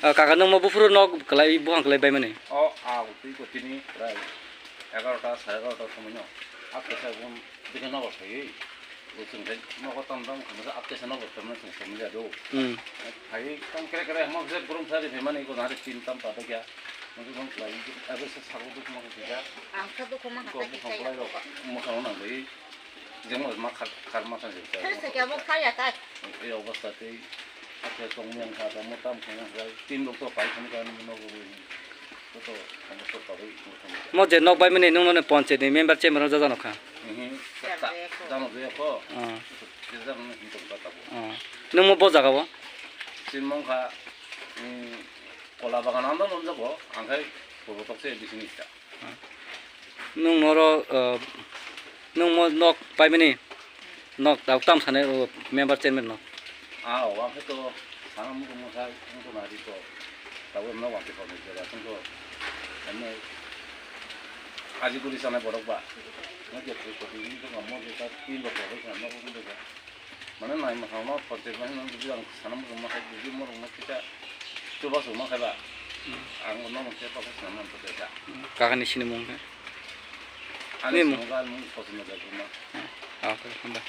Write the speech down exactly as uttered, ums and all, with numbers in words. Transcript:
Ah, kaka, nwng mo buphuru nok kwlai, buphang kwlai bai mani? O, a, twi ko tini prai egarota, sare egarota somoi no. Ak kesa bun dikhe nogo sai. O chwng khai nogo tam tam khamsa ak kesa nogo tam tam somoi ja do. Hmm. Khai tam kere kere hamo je grum sari phe mani ko nari tin tam pa do kya. Mo bun kwlai, abo se sago duk mo kya. Ang kha duk mo ko kha buphang kwlai ro. Mo kha nang bai. Jemo ma khar, khar ma thang jai. Khe se khe bo khar ya ta. Ei obostha tei, akhe tongmung kha ta, mo tam khang kha, tin rok to pai khani ka mo no bo. To to, mo to ka bai mo thang. Mo je nok bai mani nwng no panchayat ni member chairman rok jajano kha. Mhm. Ta, ta, jamo je ko. Ah. Je jamo ni to ka ta bo. Ah. Nwng mo bo jaga o? Sin mong kha, mm, kola bagan ando non jabo, angkhai purbo tok se bisini ta. Nwng noro, uh, nwng mo nok paimani, nok tabuk tam sanai, o member chairman no. Ah, o, ang khe to sana muchung masa, ang to nari to, tabuk no wati kok ni jera, ang to, ano, aji kuri sanai borok ba, na je kuri koti ni to mo je ta tin rok kok sanai no kok ni jera. Mane nai mwkhang no forty percent no bujui ang sana muchung ma khai bujui morok no kisa chubachu ma khai ba. Hmm. Ang no mung khe pa sana muchung khe ta. Kakani sini mung khe? Ani ni mung. Sini mung khe ani mung Sachin Nagar ma. Ah, okay, hamba.